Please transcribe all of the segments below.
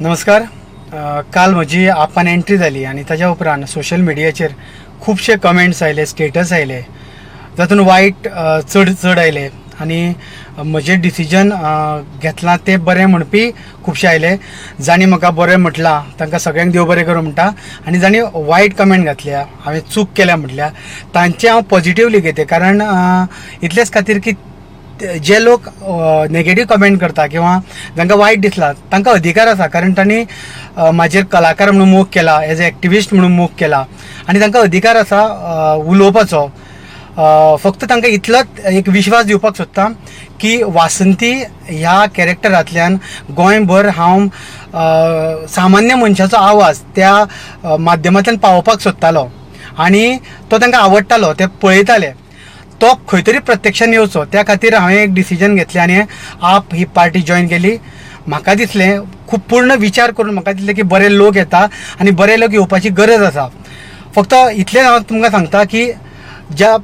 नमस्कार. काल म्हजी आपान एंट्री जाली आनी ताज्या उपरांत सोशल मिडियाचेर खुबशे कमेंट्स आयले, स्टेटस आयले, जातून वायट चड चड आयले आनी म्हजें डिसिजन घेतलां तें बरें म्हणपी खुबशे आयले. जांणी म्हाका बरें म्हटलां तांकां सगळ्यांक देव बरें करूं म्हणटा आनी जांणी वायट कमेंट घातल्या, हांवें चूक केल्या म्हटल्या, तांचें हांव पॉजिटिवली घेता. कारण इतलेच खातीर की जे लोक नेगेटीव कमेंट करता किंवा जांकां वायट दिसला तांकां अधिकार आसा, कारण तांणी म्हाजेर कलाकार म्हणून मोग केला, एज ए एक्टिविस्ट म्हणून मोग केला आनी तांकां अधिकार आसा उलोवपाचो. फक्त तांकां इतलोच एक विश्वास दिवपाक सोदता की वासंती ह्या कॅरेक्टरांतल्यान गोंयभर हांव सामान्य मनशाचो आवाज त्या माध्यमांतल्यान पावोवपाक सोदतालो आनी तो तांकां आवडटालो, ते पळयताले. तो खंय तरी प्रत्यक्षान येवचो त्या खातीर हांवें एक डिसिजन घेतलें आनी आप ही पार्टी जॉयन केली. म्हाका दिसलें खूब पूर्ण विचार करून म्हाका दिसलें की बरे लोक येता आनी बरे लोक येवपाची गरज आसा. फक्त इतलें हांव तुमकां सांगता की ज्या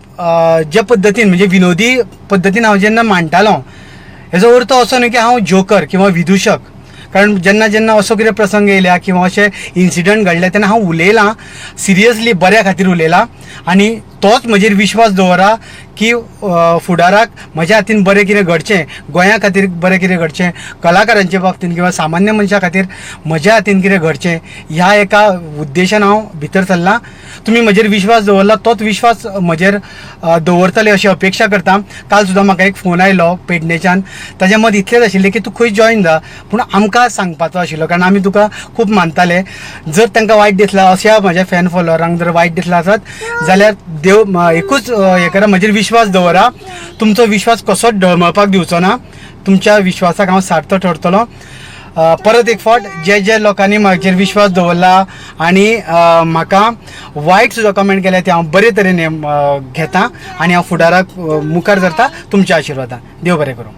ज्या पद्दतीन म्हणजे विनोदी पद्दतीन हांव जेन्ना मांडटालो हेजो अर्थ असो न्हय की हांव जोकर किंवा विदुशक, कारण जेन्ना जेन्ना असो कितें प्रसंग येयल्या किंवा अशे इन्सिडंट घडले तेन्ना हांव उलयलां, सिरियसली बऱ्या खातीर उलयलां आनी तोच म्हजेर विश्वास दवरा की फुडाराक म्हज्या हातीन बरें कितें घडचें, गोंया खातीर बरें कितें घडचें, कलाकारांच्या बाबतीन किंवा सामान्य मनशा खातीर म्हज्या हातीन कितें घडचें ह्या एका उद्देशान हांव भितर सरलां. तुमी म्हजेर विश्वास दवरला तोच विश्वास म्हजेर दवरतले अशी अपेक्षा करता. काल सुद्दां म्हाका एक फोन आयलो पेडणेच्यान, ताजें मत इतलेंच आशिल्लें की तूं खंय जॉयन जा, पूण आमकां सांगपाचो आशिल्लो कारण आमी तुका खूब मानताले. जर तांकां वायट दिसलां, अशा म्हज्या फॅन फॉलोवरांक जर वायट दिसलां आसत जाल्यार देव एकूच हें करा, म्हजेर विश्वास दवरा, तुमचो विश्वास कसोच डळमळपाक दिवचो ना, तुमच्या विश्वासाक हांव सार्थ ठरतलो. परत एक फावट जे जे लोकांनी म्हाजेर विश्वास दवरला आनी म्हाका वायट सुद्दां कमेंट केल्या ते हांव बरे तरेन घेता आनी हांव फुडाराक मुखार सरता तुमच्या आशिर्वादान. देव बरें करूं.